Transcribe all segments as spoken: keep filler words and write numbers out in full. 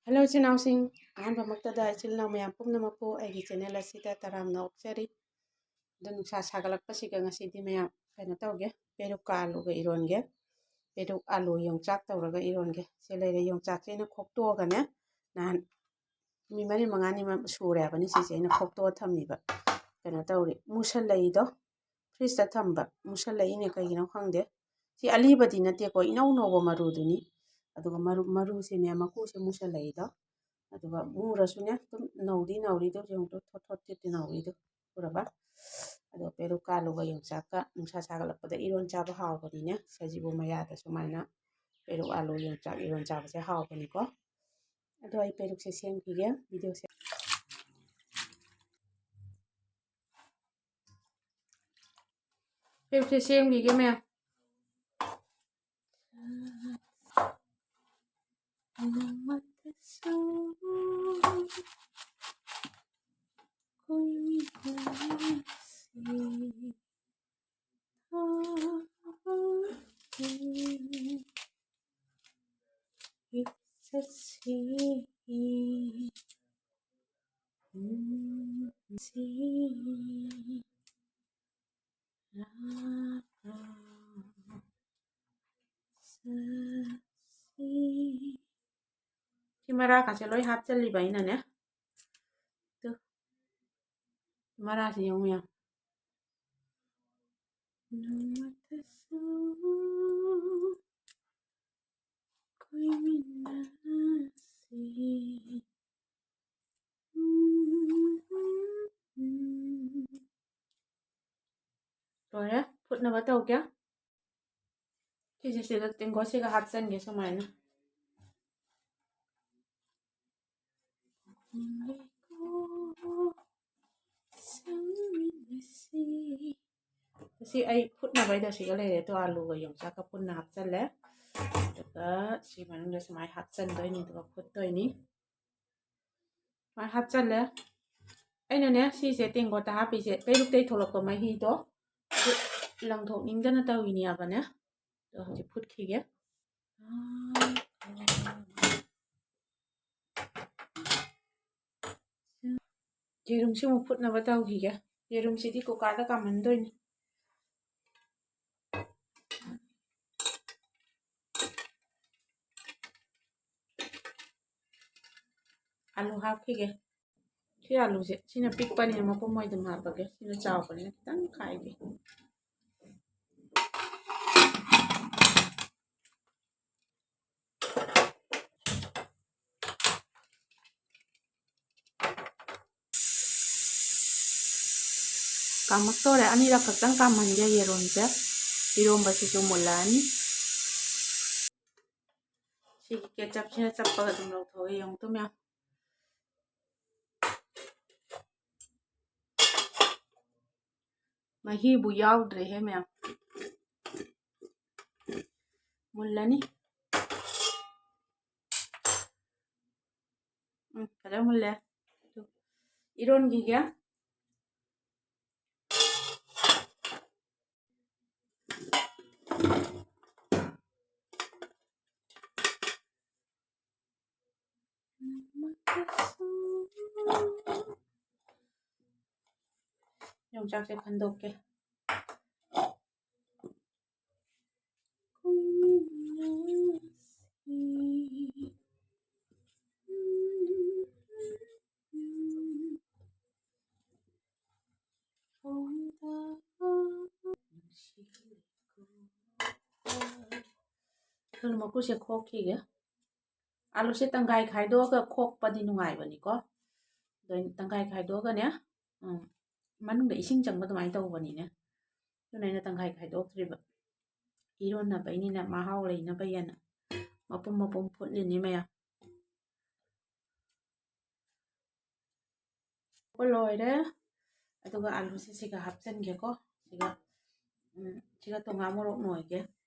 Hello ꯏꯆꯤꯜ ꯏꯅꯥꯎꯁꯤꯡ, ꯑꯍꯥꯟꯕꯃꯛꯇꯗ ꯏꯆꯤꯜ ꯏꯅꯥꯎ ꯃꯌꯥꯝ ꯄꯨꯝꯅꯃꯛꯄꯨ ꯑꯩꯒꯤ ꯆꯦꯅꯦꯜ ꯑꯁꯤꯗ ꯇꯔꯥꯝꯅ ꯑꯣꯛꯆꯔꯤ꯫ ꯑꯗꯣ ꯅꯨꯡꯁꯥ ꯁꯥꯒꯠꯂꯛꯄꯁꯤꯒ ꯉꯁꯤꯗꯤ ꯃꯌꯥꯝ ꯀꯩꯅꯣ ꯇꯧꯒꯦ, ꯄꯦꯔꯨꯛꯀ ꯑꯥꯂꯨꯒ ꯏꯔꯣꯟꯒꯦ꯫ ꯄꯦꯔꯨꯛ, ꯑꯥꯂꯨ, ꯌꯣꯡꯆꯥꯛ ꯇꯧꯔꯒ ꯏꯔꯣꯟꯒꯦ꯫ ꯁꯤ ꯂꯩꯔꯦ, ꯌꯣꯡꯆꯥꯛꯁꯦ ꯑꯩꯅ ꯈꯣꯛꯇꯣꯛꯑꯒꯅꯦ, ꯅꯍꯥꯟ ꯅꯨꯃꯤꯠ ꯃꯔꯤ ꯃꯉꯥꯅꯤ ꯃ-, ꯁꯨꯔꯦ ꯍꯥꯏꯕꯅꯤ ꯁꯤꯁꯦ ꯑꯩꯅ ꯈꯣꯛꯇꯣꯛꯑ ꯊꯝꯃꯤꯕ꯫ ꯀꯩꯅꯣ ꯇꯧꯔꯤ, ꯃꯨꯁꯜꯂꯛꯏꯗꯣ, ꯐ꯭ꯔꯤꯖꯇ ꯊꯝꯕ ꯃꯨꯁꯜꯂꯛꯏꯅꯦ, ꯀꯩꯒꯤꯅꯣ ꯈꯪꯗꯦ꯫ ꯁꯤ ꯑꯂꯤꯕꯗꯤ ꯅꯠꯇꯦꯀꯣ, ꯏꯅꯧ ꯅꯧꯕ ꯃꯔꯨꯗꯨꯅꯤ꯫ ꯑꯗꯨꯒ ꯃꯔꯨ, ꯃꯔꯨꯁꯤꯅꯦ, ꯃꯀꯨꯁꯦ ꯃꯨꯁꯜꯂꯛꯏꯗꯣ꯫ ꯑꯗꯨꯒ ꯃꯨꯔꯁꯨꯅꯦ, ꯑꯗꯨꯝ ꯅꯧꯗꯤ ꯅꯧꯔꯤꯗꯣ, ꯌꯦꯡꯉꯨꯗꯣ, ꯊꯣꯠ ꯊꯣꯠ ꯊꯤꯠꯇꯤ ꯅꯧꯔꯤꯗꯣ꯫ ꯎꯔꯕ? ꯑꯗꯣ ꯄꯦꯔꯨꯛꯀ ꯑꯥꯂꯨꯒ ꯌꯣꯡꯆꯥꯛꯀ ꯅꯨꯡꯁꯥ ꯁꯥꯒꯠꯂꯛꯄꯗ ꯏꯔꯣꯟ ꯆꯥꯕ ꯍꯥꯎꯕꯅꯤꯅꯦ꯫ ꯁꯖꯤꯕꯨ ꯃꯌꯥꯗ ꯁꯨꯃꯥꯏꯅ ꯄꯦꯔꯨꯛ, ꯑꯥꯂꯨ, ꯌꯣꯡꯆꯥꯛ ꯏꯔꯣꯟ ꯆꯥꯕꯁꯦ ꯍꯥꯎꯕꯅꯤꯀꯣ꯫ ꯑꯗꯣ ꯑꯩ ꯄꯦꯔꯨꯛꯁꯦ ꯁꯦꯝꯈꯤꯒꯦ, ꯚꯤꯗꯤꯑꯣꯁꯦ꯫ ꯄꯦꯔꯨꯛꯁꯦ ꯁꯦꯝꯈꯤꯒꯦ ꯃꯌꯥꯝ꯫ ꯁꯤ ꯃꯔꯥꯀꯥꯁꯦ ꯂꯣꯏ ꯍꯥꯞꯆꯜꯂꯤꯕ ꯑꯩꯅꯅꯦ꯫ ꯇꯨ꯫ ꯃꯔꯥꯁꯦ ꯌꯦꯡꯉꯨ ꯃꯌꯥꯝ꯫ ꯅꯣꯡꯃꯇꯁꯨ ꯀꯣꯏꯃꯤꯟꯅꯁꯤ꯫ ꯂꯣꯏꯔꯦ, ꯐꯨꯠꯅꯕ ꯇꯧꯒꯦ꯫ ꯁꯤꯁꯦ ꯁꯤꯗ ꯇꯦꯡꯀꯣꯠꯁꯤꯒ ꯍꯥꯞꯆꯟꯒꯦ ꯁꯨꯃꯥꯏꯅ꯫ ꯁꯤ ꯑꯩ ꯐꯨꯠꯅꯕꯩꯗ ꯁꯤꯒ ꯂꯩꯔꯦ, ꯑꯗꯣ ꯑꯥꯂꯨꯒ ꯌꯣꯡꯆꯥꯛꯀ ꯄꯨꯟꯅ ꯍꯥꯞꯆꯜꯂꯦ꯫ ꯑꯗꯨꯒ ꯁꯤ ꯃꯅꯨꯡꯗ ꯁꯨꯃꯥꯏꯅ ꯍꯥꯞꯆꯟꯗꯣꯏꯅꯤ, ꯑꯗꯨꯒ ꯐꯨꯠꯇꯣꯏꯅꯤ꯫ ꯁꯨꯃꯥꯏꯅ ꯍꯥꯞꯆꯜꯂꯦ꯫ ꯑꯩꯅꯅꯦ, ꯁꯤꯁꯦ ꯇꯦꯡꯀꯣꯠꯇ ꯍꯥꯞꯄꯤꯁꯦ, ꯄꯦꯔꯨꯛꯇꯩ ꯊꯣꯛꯂꯛꯄ ꯃꯍꯤꯗꯣ ꯑꯗꯨ ꯂꯪꯊꯣꯛꯅꯤꯡꯗꯅ ꯇꯧꯔꯤꯅꯦꯕꯅꯦ꯫ ꯑꯗꯣ ꯍꯧꯖꯤꯛ ꯐꯨꯠꯈꯤꯒꯦ꯫ ꯌꯦꯔꯨꯝꯁꯤ ꯑꯃꯨꯛ ꯐꯨꯠꯅꯕ ꯇꯧꯈꯤꯒꯦ꯫ ꯌꯦꯔꯨꯝꯁꯤꯗꯤ ꯀꯨꯀꯔꯗ ꯀꯥꯝꯍꯟꯗꯣꯏꯅꯤ꯫ ꯑꯂꯨ ꯍꯥꯞꯈꯤꯒꯦ꯫ ꯁꯤ ꯑꯂꯨꯁꯦ, ꯁꯤꯅ ꯄꯤꯛꯄꯅꯤꯅ ꯃꯄꯨꯝ ꯑꯣꯏꯗꯅ ꯍꯥꯞꯄꯒꯦ, ꯁꯤꯅ ꯆꯥꯎꯕꯅꯤꯅ ꯈꯤꯇꯪ ꯈꯥꯏꯒꯦ꯫ ꯀꯥꯝꯃꯛꯇꯣꯔꯦ꯫ ꯑꯅꯤꯔꯛ ꯈꯛꯇꯪ ꯀꯥꯝꯍꯟꯒꯦ ꯌꯦꯔꯨꯝꯁꯦ꯫ ꯏꯔꯣꯝꯕꯁꯤꯁꯨ ꯃꯨꯜꯂꯛꯑꯅꯤ꯫ ꯁꯤꯒꯤ ꯀꯦꯆꯞꯁꯤꯅ ꯆꯞꯄꯒ ꯑꯗꯨꯝ ꯂꯧꯊꯣꯛꯑꯦ꯫ ꯌꯦꯡꯉꯨ ꯇꯨ ꯃꯌꯥꯝ꯫ ꯃꯍꯤꯕꯨ ꯌꯥꯎꯗ꯭ꯔꯦꯍꯦ ꯃꯌꯥꯝ꯫ ꯃꯨꯜꯂꯅꯤ꯫ ꯎꯝ, ꯐꯖꯅ ꯃꯨꯜꯂꯦ꯫ ꯏꯔꯣꯟꯈꯤꯒꯦ꯫ ꯌꯣꯡꯆꯥꯛꯁꯦ ꯈꯟꯗꯣꯛꯀꯦ꯫ ꯑꯗꯨꯅ ꯃꯀꯨꯁꯦ ꯈꯣꯛꯈꯤꯒꯦ꯫ ꯑꯥꯂꯨꯁꯦ ꯇꯪꯈꯥꯏ ꯈꯥꯏꯗꯣꯛꯑꯒ ꯈꯣꯛꯄꯗꯤ ꯅꯨꯡꯉꯥꯏꯕꯅꯤꯀꯣ꯫ ꯑꯗꯣ ꯑꯩꯅ ꯇꯪꯈꯥꯏ ꯈꯥꯏꯗꯣꯛꯑꯒꯅꯦ, ꯎꯝ, ꯃꯅꯨꯡꯗ ꯏꯁꯤꯡ ꯆꯪꯕ ꯑꯗꯨꯃꯥꯏꯅ ꯇꯧꯕꯅꯤꯅꯦ꯫ ꯑꯗꯨꯅ ꯑꯩꯅ ꯇꯪꯈꯥꯏ ꯈꯥꯏꯗꯣꯛꯇ꯭ꯔꯤꯕ꯫ ꯏꯔꯣꯟꯅꯕꯩꯅꯤꯅ ꯃꯍꯥꯎ ꯂꯩꯅꯕ ꯍꯥꯏꯅ ꯃꯄꯨꯝ ꯃꯄꯨꯝ ꯐꯨꯠꯂꯤꯅꯤ ꯃꯌꯥꯝ꯫ ꯐꯨꯠꯄ ꯂꯣꯏꯔꯦ꯫ ꯑꯗꯨꯒ ꯑꯂꯨꯁꯦ ꯁꯤꯒ ꯍꯥꯞꯆꯤꯟꯒꯦꯀꯣ꯫ ꯁꯤꯒ, ꯎꯝ, ꯁꯤꯒ ꯇꯣꯉꯥꯟ ꯃꯣꯔꯣꯛ ꯅꯣꯏꯒꯦ꯫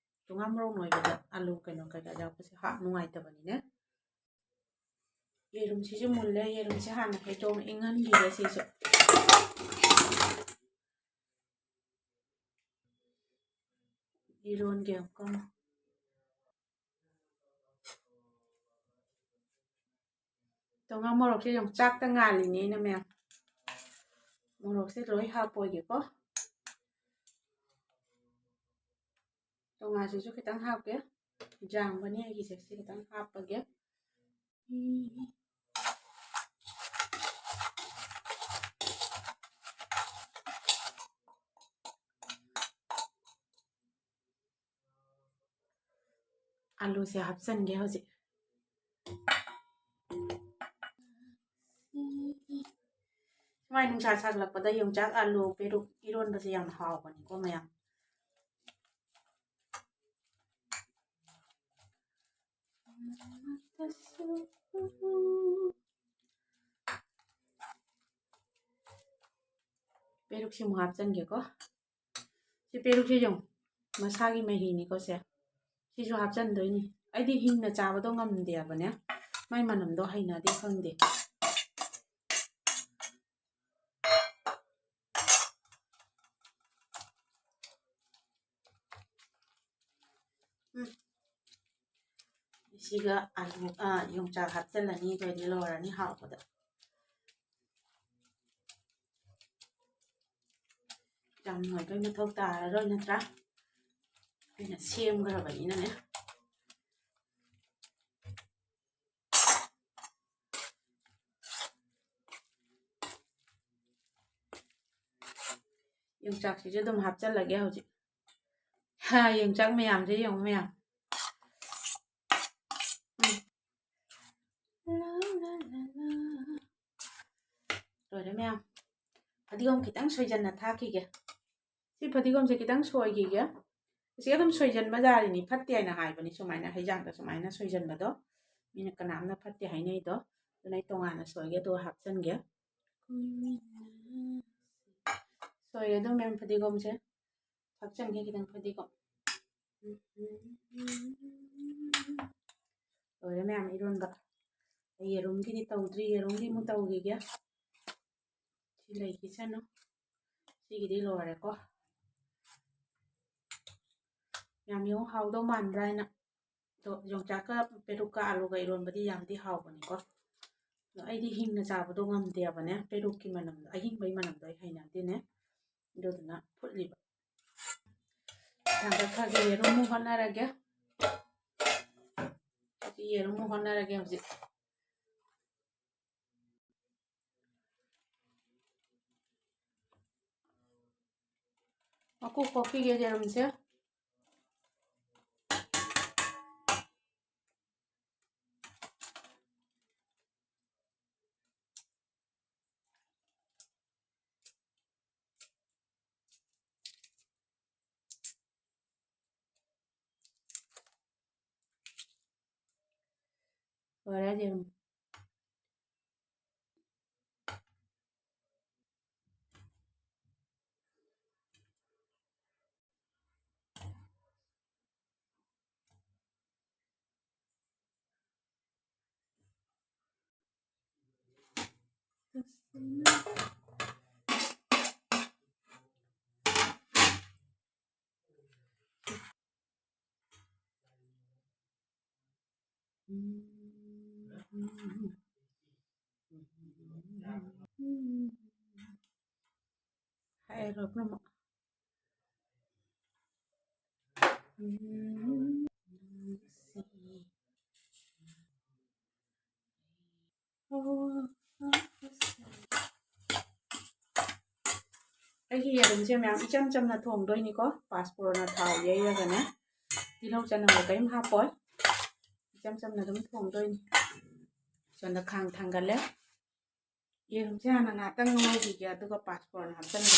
ꯇꯣꯉꯥꯟ ꯃꯣꯔꯣꯛ ꯅꯣꯏꯕꯗ ꯑꯂꯨ ꯀꯩꯅꯣ ꯀꯩꯀꯥ ꯌꯥꯎꯕꯁꯦ ꯍꯥꯞ ꯅꯨꯡꯉꯥꯏꯇꯕꯅꯤꯅꯦ꯫ ꯌꯦꯔꯨꯝꯁꯤꯁꯨ ꯃꯨꯜꯂꯦ꯫ ꯌꯦꯔꯨꯝꯁꯦ ꯍꯥꯟꯅ ꯍꯩꯗꯣꯛ ꯏꯪꯍꯟꯈꯤꯒꯦ ꯁꯤꯁꯨ꯫ ꯏꯔꯣꯟꯒꯦ ꯑꯃꯨꯛꯀ ꯑꯃꯨꯛ꯫ ꯇꯣꯉꯥꯟ ꯃꯣꯔꯣꯛꯁꯦ ꯌꯥꯝ ꯆꯥꯛꯇ ꯉꯥꯜꯂꯤꯅꯦ ꯑꯩꯅ ꯃꯌꯥꯝ꯫ ꯃꯣꯔꯣꯛꯁꯦ ꯂꯣꯏ ꯍꯥꯞꯄꯣꯏꯒꯦꯀꯣ꯫ ꯇꯣꯉꯥꯟꯁꯤꯁꯨ ꯈꯤꯇꯪ ꯍꯥꯞꯀꯦ꯫ ꯌꯥꯝꯕꯅꯤ ꯑꯩꯒꯤꯁꯦ, ꯁꯤ ꯈꯤꯇꯪ ꯍꯥꯞꯄꯒꯦ꯫ ꯑꯂꯨꯁꯦ ꯍꯥꯞꯆꯤꯟꯒꯦ ꯍꯧꯖꯤꯛ꯫ ꯁꯨꯃꯥꯏ ꯅꯨꯡꯁꯥ ꯁꯥꯒꯠꯂꯛꯄꯗ ꯌꯣꯡꯆꯥꯛ ꯑꯂꯨ ꯄꯦꯔꯨꯛ ꯏꯔꯣꯟꯕꯁꯦ ꯌꯥꯝ ꯍꯥꯎꯕꯅꯤꯀꯣ ꯃꯌꯥꯝ꯫ ꯄꯦꯔꯨꯛꯁꯤ ꯑꯃꯨꯛ ꯍꯥꯞꯆꯤꯟꯒꯦꯀꯣ꯫ ꯁꯤ ꯄꯦꯔꯨꯛꯁꯦ ꯌꯦꯡꯉꯨ, ꯃꯁꯥꯒꯤ ꯃꯍꯤꯅꯤꯀꯣ ꯁꯦ꯫ ꯁꯤꯁꯨ ꯍꯥꯞꯆꯤꯟꯗꯣꯏꯅꯤ꯫ ꯑꯩꯗꯤ ꯍꯤꯡꯅ ꯆꯥꯕꯗꯣ ꯉꯝꯗꯦꯕꯅꯦ, ꯃꯥꯏ ꯃꯅꯝꯗꯣ ꯍꯩꯅꯗꯦ, ꯈꯪꯗꯦ꯫ ꯎꯝ꯫ ꯁꯤꯒ ꯑꯂꯨ, ꯑ, ꯌꯣꯡꯆꯥꯛ ꯍꯥꯞꯆꯤꯜꯂꯅꯤ, ꯑꯗꯨꯑꯣꯏꯗꯤ ꯂꯣꯏꯔꯅꯤ ꯍꯥꯎꯕꯗ꯫ ꯌꯥꯝ ꯅꯣꯏꯕꯩ ꯃꯊꯧ ꯇꯥꯔꯔꯣꯏ ꯅꯠꯇ꯭ꯔꯥ? ꯑꯩꯅ ꯁꯦꯝꯈ꯭ꯔꯕꯅꯤꯅꯅꯦ꯫ ꯌꯣꯡꯆꯥꯛꯁꯤꯁꯨ ꯑꯗꯨꯝ ꯍꯥꯞꯆꯜꯂꯒꯦ ꯍꯧꯖꯤꯛ꯫ ꯍꯥ, ꯌꯣꯡꯆꯥꯛ ꯃꯌꯥꯝꯁꯦ ꯌꯦꯡꯉꯨ ꯃꯌꯥꯝ꯫ ꯎꯝ꯫ ꯂꯣꯏꯔꯦ ꯃꯌꯥꯝ꯫ ꯐꯗꯤꯒꯣꯝ ꯈꯤꯇꯪ ꯁꯣꯏꯖꯟꯅ ꯊꯥꯛꯈꯤꯒꯦ꯫ ꯁꯤ ꯐꯗꯤꯒꯣꯝꯁꯦ ꯈꯤꯇꯪ ꯁꯣꯏꯈꯤꯒꯦ꯫ ꯁꯤ ꯑꯗꯨꯝ ꯁꯣꯏꯖꯟꯕ ꯌꯥꯔꯤꯅꯤ, ꯐꯠꯇꯦ ꯍꯥꯏꯅ ꯍꯥꯏꯕꯅꯤ ꯁꯨꯃꯥꯏꯅ ꯍꯩꯖꯥꯡꯗ ꯁꯨꯃꯥꯏꯅ ꯁꯣꯏꯖꯟꯕꯗꯣ꯫ ꯃꯤꯅ ꯀꯅꯥꯝꯅ ꯐꯠꯇꯦ ꯍꯥꯏꯅꯩꯗꯣ꯫ ꯑꯗꯨꯅ ꯑꯩ ꯇꯣꯉꯥꯟꯅ ꯁꯣꯏꯒꯦ, ꯑꯗꯨꯒ ꯍꯥꯞꯆꯟꯒꯦ꯫ ꯁꯣꯏꯔꯦ ꯑꯗꯨꯝ ꯃꯌꯥꯝ ꯐꯗꯤꯒꯣꯝꯁꯦ꯫ ꯊꯥꯛꯆꯟꯒꯦ ꯈꯤꯇꯪ ꯐꯗꯤꯒꯣꯝ꯫ ꯂꯣꯏꯔꯦ ꯃꯌꯥꯝ ꯏꯔꯣꯟꯕ꯫ ꯑꯩ ꯌꯦꯔꯨꯝꯒꯤꯗꯤ ꯇꯧꯗ꯭ꯔꯤ, ꯌꯦꯔꯨꯝꯒꯤ ꯑꯃꯨꯛ ꯇꯧꯈꯤꯒꯦ꯫ ꯁꯤ ꯂꯩꯈꯤꯁꯅꯨ꯫ ꯁꯤꯒꯤꯗꯤ ꯂꯣꯏꯔꯦꯀꯣ꯫ ꯌꯥꯝ ꯌꯦꯡꯉꯨ ꯍꯥꯎꯗꯧ ꯃꯥꯟꯕ꯭ꯔꯥ ꯍꯥꯏꯅ꯫ ꯑꯗꯣ ꯌꯣꯡꯆꯥꯛꯀ ꯄꯦꯔꯨꯛꯀ ꯑꯂꯨꯒ ꯏꯔꯣꯟꯕꯗꯤ ꯌꯥꯝꯗꯤ ꯍꯥꯎꯕꯅꯤꯀꯣ꯫ ꯑꯩꯗꯤ ꯍꯤꯡꯅ ꯆꯥꯕꯗꯣ ꯉꯝꯗꯦꯕꯅꯦ, ꯄꯦꯔꯨꯛꯀꯤ ꯃꯅꯝꯗꯣ, ꯑꯍꯤꯡꯕꯒꯤ ꯃꯅꯝꯗꯣ ꯑꯩ ꯍꯩꯅꯗꯦꯅꯦ꯫ ꯑꯗꯨꯗꯨꯅ ꯐꯨꯠꯂꯤꯕ꯫ ꯊꯥꯡꯒꯠꯈ꯭ꯔꯒꯦ, ꯌꯦꯔꯨꯝ ꯑꯃꯨꯛ ꯍꯣꯠꯅꯔꯒꯦ꯫ ꯌꯦꯔꯨꯝ ꯑꯃꯨꯛ ꯍꯣꯠꯅꯔꯒꯦ ꯍꯧꯖꯤꯛ꯫ ꯃꯀꯨ ꯈꯣꯛꯄꯤꯒꯦ ꯌꯦꯔꯨꯝꯁꯦ꯫ ꯂꯣꯏꯔꯦ ꯌꯦꯔꯨꯝ꯫ ꯍꯥꯏꯔꯣ ꯄꯨꯝꯅꯃꯛ꯫ ꯑꯩꯒꯤ ꯌꯦꯔꯨꯝꯁꯦ ꯃꯌꯥꯝ ꯏꯆꯝ ꯆꯝꯅ ꯊꯣꯡꯗꯣꯏꯅꯤꯀꯣ꯫ ꯄꯥꯁꯄꯣꯔꯅ ꯊꯥꯎ ꯌꯩꯔꯒꯅꯦ, ꯇꯤꯜꯍꯧ ꯆꯅꯝꯒ ꯀꯔꯤꯝ ꯍꯥꯞꯄꯣꯏ꯫ ꯏꯆꯝ ꯆꯝꯅ ꯑꯗꯨꯝ ꯊꯣꯡꯗꯣꯏꯅꯤ꯫ ꯁꯣꯝꯗ ꯈꯥꯡ ꯊꯥꯡꯒꯠꯂꯦ꯫ ꯌꯦꯔꯨꯝꯁꯦ ꯍꯥꯟꯅ ꯉꯥꯛꯇꯪ ꯉꯧꯈꯤꯒꯦ, ꯑꯗꯨꯒ ꯄꯥꯁꯄꯣꯔꯟ ꯍꯥꯞꯆꯤꯟꯒꯦ꯫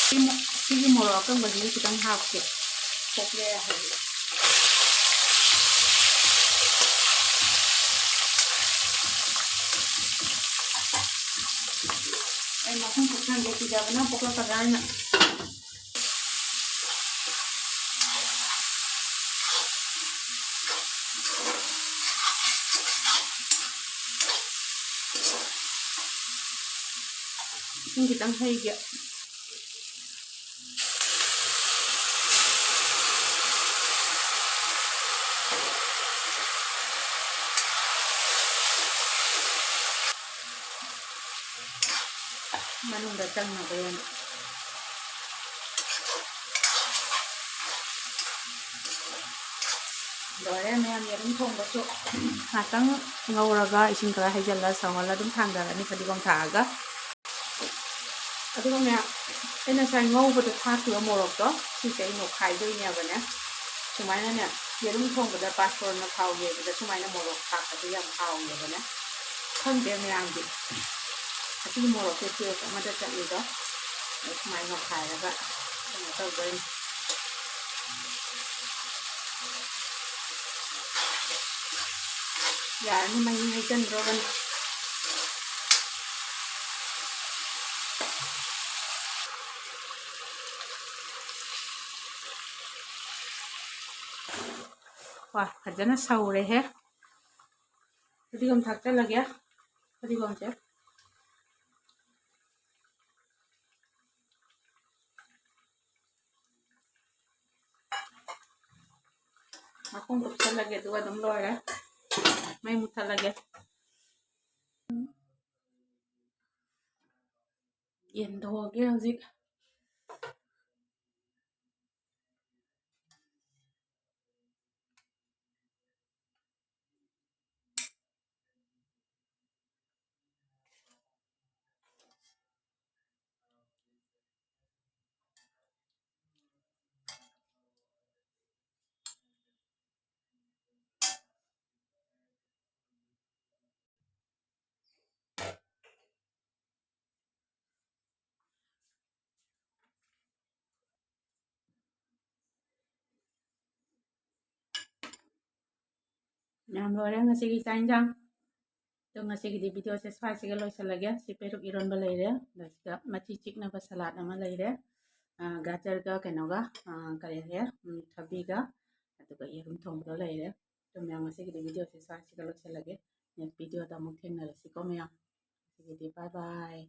ꯁꯤ ꯃꯣ-, ꯁꯤꯒꯤ ꯃꯣꯔꯣꯛ ꯑꯀꯪꯕꯁꯤꯁꯨ ꯈꯤꯇꯪ ꯍꯥꯞꯀꯦ꯫ ꯄꯣꯛꯂꯦ ꯍꯥꯏꯕꯗꯤ꯫ ꯑꯩ ꯃꯈꯨꯝ ꯀꯨꯞꯁꯟꯒꯦ, ꯀꯤꯖꯕꯅ ꯄꯣꯛꯂꯛꯀꯗ꯭ꯔꯥ ꯍꯥꯏꯅ꯫ ꯏꯁꯤꯡ ꯈꯤꯇꯪ ꯍꯩꯒꯦ꯫ ꯃꯅꯨꯡꯗ ꯆꯪꯅꯕ ꯑꯣꯏꯅ꯫ ꯂꯣꯏꯔꯦ ꯃꯌꯥꯝ, ꯌꯦꯔꯨꯝ ꯊꯣꯡꯕꯁꯨ ꯉꯥꯛꯇꯪ ꯉꯧꯔꯒ ꯏꯁꯤꯡ ꯈꯔ ꯍꯩꯖꯤꯜꯂ ꯁꯧꯍꯜꯂ ꯑꯗꯨꯝ ꯊꯥꯡꯊꯔꯅꯤ ꯐꯗꯤꯒꯣꯝ ꯊꯥꯛꯑꯒ꯫ ꯑꯗꯨꯒ ꯃꯌꯥꯝ, ꯑꯩꯅ ꯉꯁꯥꯏ ꯉꯧꯕꯗ ꯊꯥꯛꯈꯤꯕ ꯃꯣꯔꯣꯛꯇꯣ ꯁꯤꯁꯦ ꯑꯩ ꯅꯣꯛꯈꯥꯏꯗꯣꯏꯅꯦꯕꯅꯦ꯫ ꯁꯨꯃꯥꯏꯅꯅꯦ, ꯌꯦꯔꯨꯝ ꯊꯣꯡꯕꯗ ꯄꯥꯁꯣꯔꯅ ꯊꯥꯎ ꯌꯩꯕꯗ ꯁꯨꯃꯥꯏꯅ ꯃꯣꯔꯣꯛ ꯊꯥꯛꯄꯗꯤ ꯌꯥꯝ ꯍꯥꯎꯋꯦꯕꯅꯦ꯫ ꯈꯪꯗꯦ ꯃꯌꯥꯝꯗꯤ꯫ ꯑꯁꯤꯒꯤ ꯃꯣꯔꯣꯛꯁꯦ ꯇꯦꯁ ꯑꯃꯗ ꯆꯠꯂꯤꯗꯣ꯫ ꯑꯗ ꯁꯨꯃꯥꯏꯅ ꯅꯣꯛꯈꯥꯏꯔꯒ ꯀꯩꯅꯣ ꯇꯧꯗꯣꯏꯅꯤ꯫ ꯌꯥꯔꯅꯤ, ꯃꯍꯤ ꯍꯩꯖꯤꯟꯗ꯭ꯔꯣꯕꯅꯤ꯫ ꯋꯥ, ꯐꯖꯅ ꯁꯧꯔꯦꯍꯦ꯫ ꯐꯗꯤꯒꯣꯝ ꯊꯥꯛꯆꯜꯂꯒꯦ꯫ ꯐꯗꯤꯒꯣꯝꯁꯦ꯫ ꯃꯈꯨꯝ ꯀꯨꯞꯁꯜꯂꯒꯦ, ꯑꯗꯨꯒ ꯑꯗꯨꯝ ꯂꯣꯏꯔꯦ꯫ ꯃꯩ ꯃꯨꯠꯊꯠꯂꯒꯦ꯫ ꯌꯦꯟꯊꯣꯛꯑꯒꯦ ꯍꯧꯖꯤꯛ꯫ ꯃꯌꯥꯝ ꯂꯣꯏꯔꯦ ꯉꯁꯤꯒꯤ ꯆꯥꯛ ꯏꯟꯖꯥꯡ꯫ ꯑꯗꯣ ꯉꯁꯤꯒꯤꯗꯤ ꯚꯤꯗꯤꯑꯣꯁꯦ ꯁ꯭ꯋꯥꯏꯁꯤꯒ ꯂꯣꯏꯁꯤꯜꯂꯒꯦ꯫ ꯁꯤ ꯄꯦꯔꯨꯛ ꯏꯔꯣꯟꯕ ꯂꯩꯔꯦ, ꯑꯗ ꯁꯤꯗ ꯃꯆꯤ ꯆꯤꯛꯅꯕ ꯁꯂꯥꯗ ꯑꯃ ꯂꯩꯔꯦ, ꯑ, ꯒꯥꯖꯔꯒ ꯀꯩꯅꯣꯒ, ꯑ, ꯀꯔꯤ ꯍꯥꯏꯌꯦ, ꯎꯝ, ꯊꯕꯤꯒ, ꯑꯗꯨꯒ ꯌꯦꯔꯨꯝ ꯊꯣꯡꯕꯗꯣ ꯂꯩꯔꯦ꯫ ꯑꯗꯣ ꯃꯌꯥꯝ ꯉꯁꯤꯒꯤꯗꯤ ꯚꯤꯗꯤꯑꯣꯁꯦ ꯁ꯭ꯋꯥꯏꯁꯤꯒ ꯂꯣꯏꯁꯤꯜꯂꯒꯦ꯫ ꯅꯦꯛꯁ ꯚꯤꯗꯤꯑꯣꯗ ꯑꯃꯨꯛ ꯊꯦꯡꯅꯔꯁꯤꯀꯣ ꯃꯌꯥꯝ꯫ ꯉꯁꯤꯒꯤꯗꯤ bye bye꯫